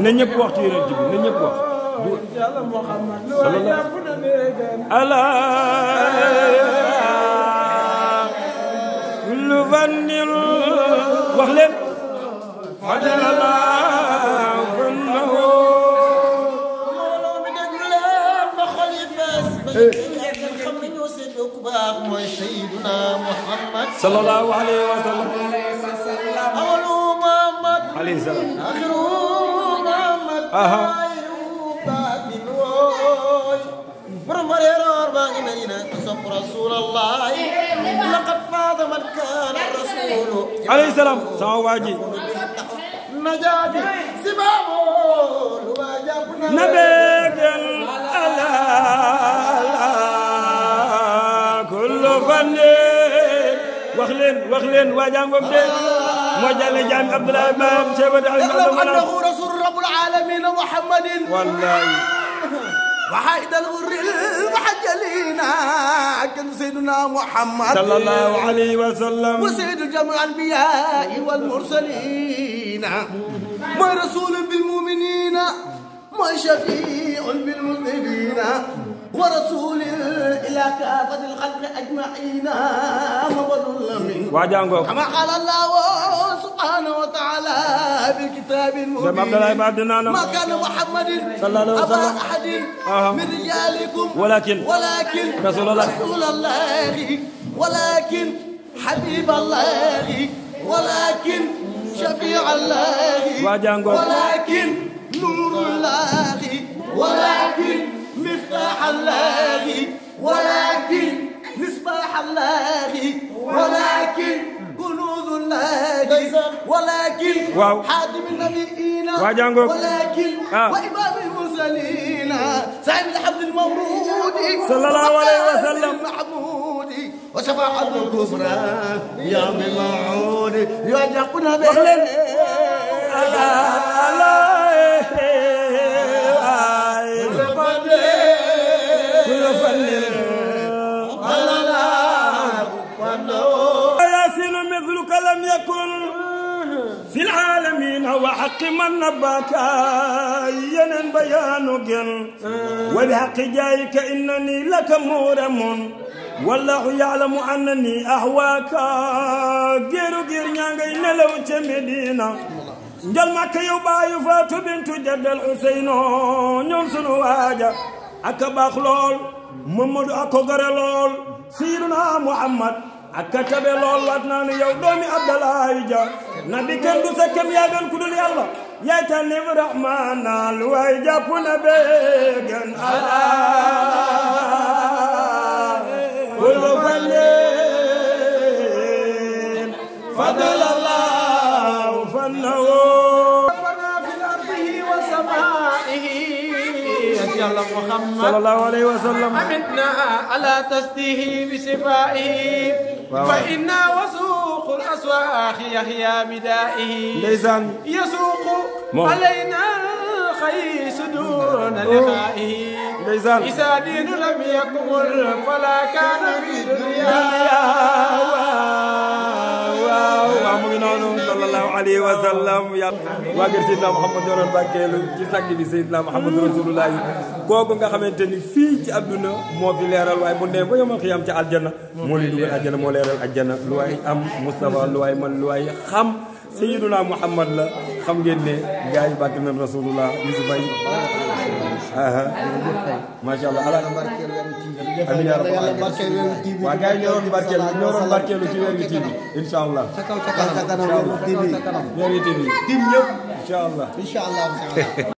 na ñëpp wax ci yonent bi na ñëpp wax ala lu vanil wax leen fadala fannahu mooy Seydina Muhammad sallallahu alayhi wa sallam awalu Muhammad alayhi salaam akhiru Muhammad baatin wooy borom reeroor baa ngi Medina sopp Rasulallah laqad faada man kaana rasulu alayhi salaam sama waa ji najaati sibaabo lu waa jàpp na beegal ala wax leen waajangoom de moo jàlle jaami Abdoulaye Maam Cheikh annahu rasul rabbul alamin Muhammadin wallahi wa haidal ghurril muhajjalina kan sayyiduna Muhammad sallallahu alayhi wa sallam wa sayyidul jami'il anbiya'i wal mursalin mooy rasulun bil mu'minina mooy shafi'un bil mudhnibina ورسول إلى كافة الخلق أجمعين مبر من واجانغو كما قال الله سبحانه وتعالى بالكتاب المبين ما كان محمد صلى الله عليه وسلم أبا أحد من رجالكم ولكن رسول الله ولكن حبيب الله ولكن شفيع الله واجانغو ولكن نور الله ولكن مفتاح الله ولكن مصباح الله ولكن كنوز الله ولكن حاتم النبيين ولكن وإمام المرسلين سعيد الحمد المورود صلى الله عليه وسلم المحمود وشفاعة الكفرى يوم الموعود يوجقنا به لم يكن في العالمين وحق من نباك ينن بيانك وبحق جايك إنني لك مورم والله يعلم أنني أهواك غير نيانغي نلو مدينة njal makka yow baayu Faatu bintu jaddal Useyno ñoom sunu waaja ak baax lool Mamadu ak gore lool Sayyiduna Muhammad ak tabe lool waat naa ne yow doomi Abdalaay Ja nabi kenn du sa kem yaa gën ku dul Yàlla yaay tànneef Rahmaana lu waay jàpp na beegan ala kullu fallin fadalallahu fannahu يلا محمد صلى الله عليه وسلم أمتنا على تسديه بشفائه فإنا وسوق الأسواق يحيى بدائه يسوق علينا الخيس دون لقائه إذا دين لم يكمل فلا كان في دنيا sallallahu alayhi wa sallam ya waa kër Seydina Muhammad ñoo barkeelu ci sang bi Seydina Muhammad Rasulullah kooku nga xamante ni fii ci àdduna moo fi leeral waaye bu nee ba yomal xiyam ci aljanna moo lay dugal aljanna moo leeral aljanna lu waay am Mustafa lu waay man lu waay xam Seydina Muhammad la xam ngeen ne gars yi bàkk nañ Rasulullah Youssouf Baye macha allah ala amiin yaa rabbal aalamiin waa gars yi ñoo doon barkeelu ci Weer Wi TV incha allah Weer Wi TV tim ñëpp incha allah